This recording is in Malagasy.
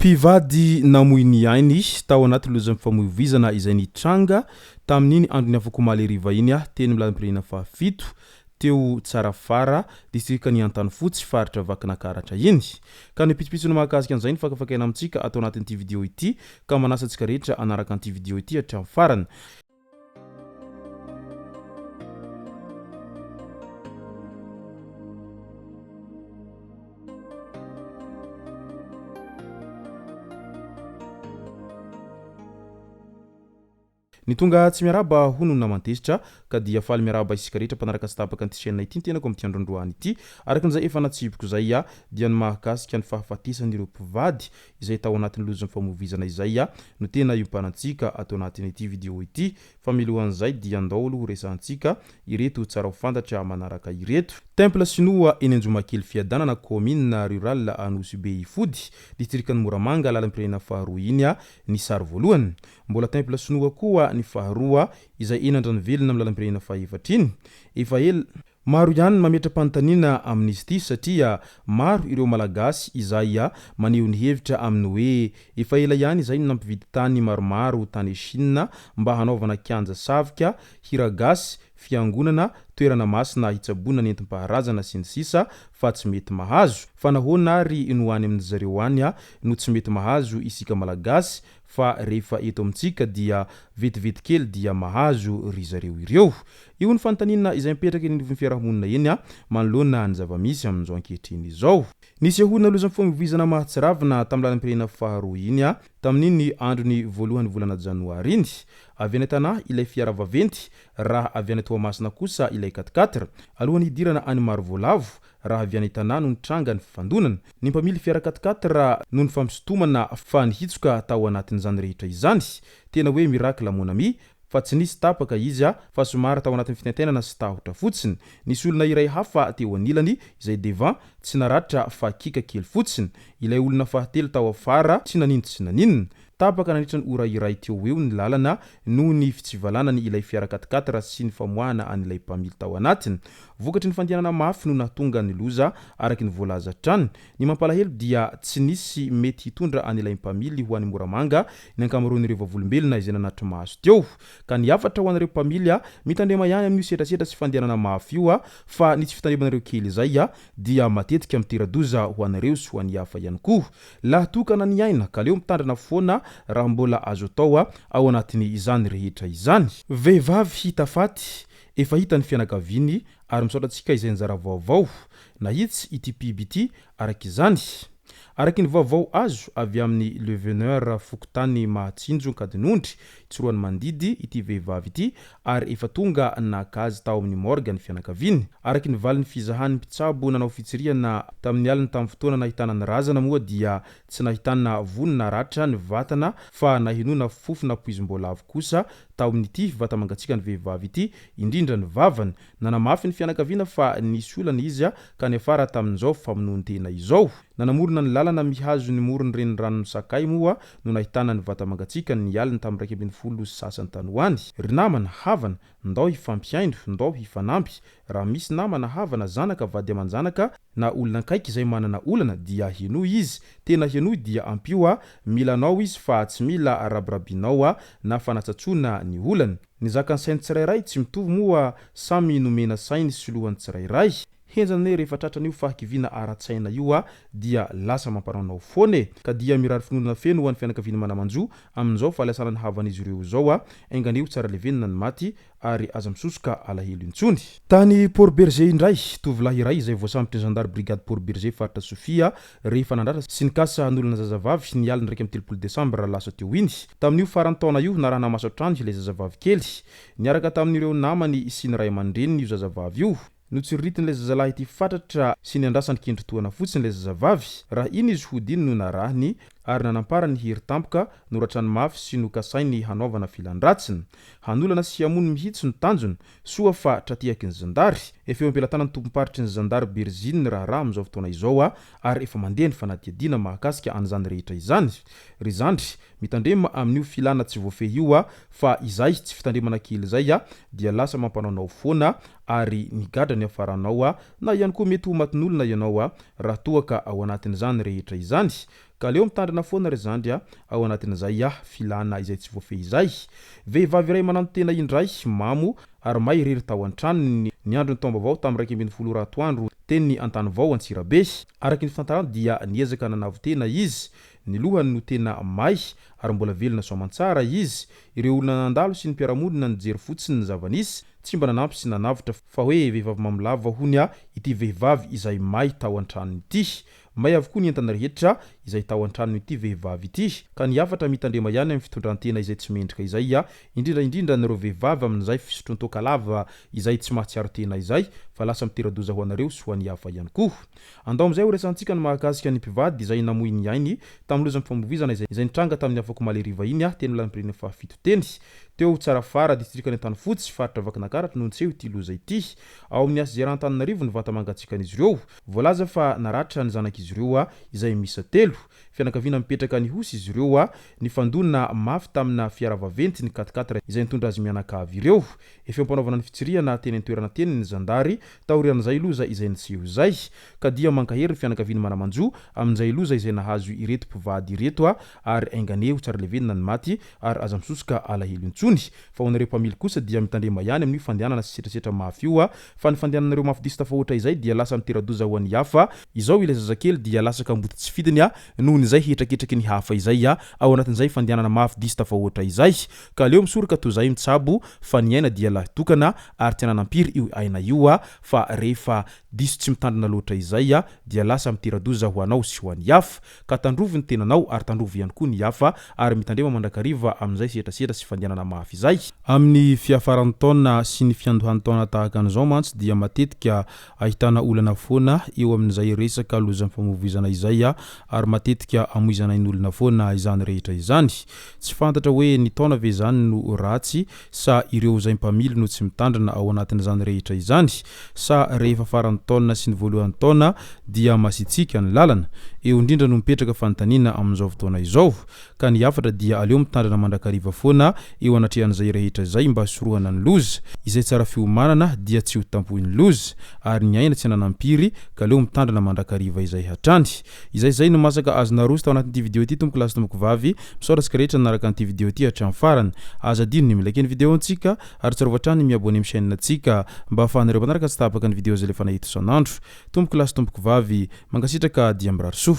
Mpivady namoy ny ainy tao anaty lozam-pifamoivoizana izay nitranga tamin'iny andron'ny afak'omaly hariva iny teny amin'ny lalam-pirenena fahafito teo Tsarafara, distrikan'i Antanifotsy, faritra Vakinakaratra iny. Ka ny pitsopitsony mahakasika an'izay no fakafakaina amintsika ato anatin'ity video ity ka manasa antsika rehetra hanaraka an'ity video ity hatramin'ny farany. Ny tonga tsy miarahaba hono no naman-tezitra ka dia faly miarahaba isika rehetra mpanaraka tsy tapaka an'ity chaîne ity ny tenako amin'ity androandroany ity. Araka an'izay efa natsipiko izay dia ny mahakasika ny fahafatesan'ireo mpivady izay tao anatin'ny lozan'ny famoivoizana izay no tena iompanantsika ato anatin'ity vidéo ity. Fa milohan'izay dia ndao aloha ho resahantsika ireto tsara ho fantatra manaraka ireto. Temple sinoa eny Anjomakely Fiadanana kaominina rurale Anosibe Ifody, distrikan'i Moramanga, lalam-pirenena faharoa iny ny sary voalohany. Mbola temple sinoa koa ny faharoa izay eny Andranovelona amin'ny lalam-pirenena fahefatra iny. Efa ela. Maro ihany ny mametra-panontaniana amin'izy ity satria maro ireo Malagasy izay maneho ny hevitra amin'ny hoe efa ela ihany izay no nampividy tany maromaro tany Chine mba hanaovana kianja savika, hira gasy, fiangonana, toerana masina hitsaboana nentim-paharazana sy ny sisa fa tsy mety mahazo. Fa nahoana ary no any amin-dry zareo any no tsy mety mahazo isika Malagasy fa rehefa eto amintsika dia vetivety kely dia mahazo ry zareo ireo. Io ny fanontaniana izay mipetraka eny anivon'ny fiarahamonina eny manoloana ny zava-misy amin'izao ankehitriny izao. Nisehoana lozam-pifamoivoizana mahatsiravina tamin'ny lalam-pirenena faharoa iny tamin'iny andron'ny voalohan'ny volana janoary iny. Avy any Tana ilay fiara vaventy raha avy any Toamasina kosa ilay quat-quatre. Alohan'ny hidirana any Marovoalavo raha avy any Tana no nitranga ny fifandonana. Ny mpamily fiara quat-quatre no nifampisintomana fa nihitsoka tao anatin'izany rehetra izany. Tena hoe miracle mon ami fa tsy nisy tapaka izy fa somary tao anatin'ny fitaintainana sy tahotra fotsiny. Nisy olona iray hafa teo anilany izay devant tsy naratra fa kiaka kely fotsiny. Ilay olona fahatelo tao afara tsy naninona tsy naninona. Tapaka nandritra ny ora iray teo ho eo ny lalana noho ny fitsivalanany ilay fiara quat-quatre sy ny famoahana an'ilay mpamily tao anatiny. Vokatry ny fandehanana mafy no nahatonga ny loza, araka ny voalaza hatrany. Ny mampalahelo dia tsy nisy mety hitondra an'ilay mpamily ho any Moramanga ny ankamaroan'ireo vavolombelona izay nanatri-maso teo. Ka ny hafatra ho anareo mpamily, mitandrema ihany amin'io setrasetra sy fandehanana mafy io fa ny tsy fitandremanareo kely izay dia matetika mitera-doza ho anareo sy ho an'ny hafa ihany koa. Lahy tokana ny aina ka aleo mitandrina foana raha mbola azo atao ao anatin'izany rehetra izany. Vehivavy hita faty, efa hita ny fianakaviany ary misaotra antsika izay nizara vaovao. Nahitsy ity pib ity araka izany. Araka ny vaovao azo avy amin'ny Le Veneur fokontany Mahatsinjo Ankadinondry, Tsiroanomandidy ity vehivavy ity ary efa tonga naka azy tao amin'ny morgue ny fianakaviany. Araka ny valin'ny fizahan'ny mpitsabo nanao fitsirihana tamin'ny alina tamin'ny fotoana nahitana ny razana moa dia tsy nahitana vono na ratra ny vatana fa nahenoana fofona poizim-boalavo kosa tao amin'ity vata-mangatsiakan'ny vehivavy ity, indrindra ny vavany. Nanamafy ny fianakaviana fa nisy olana izy ka niafara tamin'izao famonoan-tena izao. Nanamorona ny lalana mihazo ny moron'ny reniranon'i Sakay moa no nahitana ny vata-mangatsiaka ny alina tamin'ny 11:30 tany ho any. Ry namana, havana, ndao hifampihaino, ndao hifanampy. Raha misy namana, havana, zanaka, vady aman-janaka, na olona akaiky izay manana olana dia henoy izy, tena henoy dia ampio a, mila anao izy fa tsy mila rabirabinao na fanatsatsoana ny olany. Ny zakan'ny sain'ny tsirairay tsy mitovy moa samy nomena sainy sy lohany tsirairay. Henjana anie rehefa tratran'io fahakiviana ara-tsaina io a dia lasa mampanaonao foana e! Ka dia mirary finoana feno ho an'ny fianakavian'ny mana-manjo amin'izao fahalasana ny havan'izy ireo izao a! Enga anie ho tsara levenina ny maty ary aza misosoka alahelo intsony. Tany Port Bergé indray, tovolahy iray izay voasambotry ny zandary brigade Port Bergé faritra Sofia rehefa nandratra sy nikasa hanolana zazavavy ny alin'ny 31 desambra lasa teo iny. Tamin'io faran'ny taona io, narahana maso hatrany ilay zazavavy kely. Niaraka tamin'ireo namany sy ny ray aman-dreniny io zazavavy io. Notsiriritin'ilay zazalahy ity fatratra sy niandrasany kendritohana fotsiny ilay zazavavy. Raha iny izy hody iny no narahiny ary nanamparany hery tampoka, noratrany mafy sy nokasainy hanaovana filan-dratsiny. Hanolana sy hamono mihitsy no tanjony, soa fa tra-tehaky ny zandary. Efa eo am-pelatanan'ny tompom-paritry ny zandary Berziny ny raharaha amin'izao fotoana izao ary efa mandeha ny fanadihadiana mahakasika an'izany rehetra izany. Ry zandry, Mitandrema amin'io filana tsy voafehy io fa izay tsy fitandremana kely izay dia lasa mampanaonao foana ary migadra ny hafaranao na ihany koa mety ho matin'olona ianao raha toa ka ao anatin'izany rehetra izany. Ka aleo mitandrina foana ry zandry a, ao anatin'izay filana izay tsy voafehy izay. Vehivavy iray mananotena indray, mamo ary may irery tao an-tranony ny andron'ny taom-baovao tamin'ny 11 ora atoandro teny Antanivao Antsirabe. Araka ny fitantarana dia niezaka nanavo-tena izy, ny lohany no tena may ary mbola velona soamantsara izy. Ireo olona nandalo sy ny mpiara-monina nijery fotsiny ny zava-nisy, tsy mba nanampy sy nanavotra fa hoe vehivavy mamo lava hono ity vehivavy izay may tao an-tranony ity. May avokoa ny entana rehetra izay tao an-tranon'ity vehivavy ity, ka ny hafatra mitandrema ihany amin'ny fitondran-tena izay tsy mendrika izay, indrindra indrindra anareo vehivavy amin'izay fisotroan-toaka lava izay tsy mahatsiaro tena izay fa lasa mitera-doza ho anareo sy ho an'ny hafa ihany koa. Andao amin'izay horesahantsika ny mahakasika ny mpivady izay namoy ny ainy tamin'ny lozam-pifamoivoizana izay nitranga tamin'ny afakomaly hariva iny teny lalam-pirenena fahafito teny teo Tsarafara, distrikan'i Antanifotsy, faritra Vakinakaratra no niseho ity loza ity. Ao amin'ny HCR Antananarivo ny vata-mangatsiakan'izy ireo. Voalaza fa naratra ny zanak'izy ireo izay miisa telo. Fianakaviana mipetraka any Ihosy izy ireo. Nifandona mafy tamina fiara vaventy ny quat-quatre izay nitondra azy mianakavy ireo. Efa eo am-panaovana ny fitsirihana teny an-toerana teny ny zandary taorian'izay loza izay niseho izay. Ka dia mankahery ny fianakavian'ny mana-manjo amin'izay loza izay nahazo ireto mpivady ireto ary enganie ho tsara levenina ny maty ary aza misosoka alahelo intsony. Fa ho anareo mpamily kosa dia mitandrema ihany amin'io fandehanana sy setrasetra mafy io fa ny fandehananareo mafy diso tafahoatra izay dia lasa mitera-doza ho an'ny hafa. Izao ilay zazakely dia lasa kamboty tsy fidiny noho ny izay hetraketraky ny hafa izay ao anatin'izay fandehanana mafy diso tafahoatra izay. Ka aleo misoroka toy izay mitsabo fa ny aina dia lahy tokana ary tsy ananam-piry io aina io fa rehefa diso tsy mitandrina loatra izay dia lasa mitera-doza ho anao sy ho an'ny hafa. Ka tandrovy ny tenanao ary tandrovy ihany koa ny hafa ary mitandrema mandrakariva amin'izay setrasetra sy fandehanana mafy izay. Amin'ny fiafaran'ny taona sy ny fiandohan'ny taona tahaka an'izao mantsy dia matetika ahitana olana foana eo amin'izay resaka lozam-pifamoivoizana izay ary matetika amoizana ain'olona foana izany rehetra izany. Tsy fantatra hoe ny taona ve izany no ratsy sa ireo izay mpamily no tsy mitandrina ao anatin'izany rehetra izany? Sa rehefa faran'ny taona sy ny voalohan'ny taona dia masitsiaka ny lalana? Eo indrindra no mipetraka fanontaniana amin'izao fotoana izao. Ka ny hafatra dia aleo mitandrina mandrakariva foana eo anatrehan'izay rehetra izay mba hisorohana ny loza. Izay tsara fiomanana dia tsy ho tampohin'ny loza. Ary ny aina tsy ananam-piry ka aleo mitandrina mandrakariva izay hatrany. Izay izay no masaka azo naroso tao anatin'ity video ity tompoko lahy sy tompoko vavy. Misaotra antsika rehetra nanaraka an'ity video ity hatramin'ny farany. Aza adino ny mi-like ny video ntsika ary tsarovy hatrany ny mi-abonner amin'ny chaîne ntsika mba ahafahanareo mpanaraka tsy tapaka ny video izay alefanay eto isan'andro. Tompoko lahy sy tompoko vavy, mankasitraka dia mirary soa.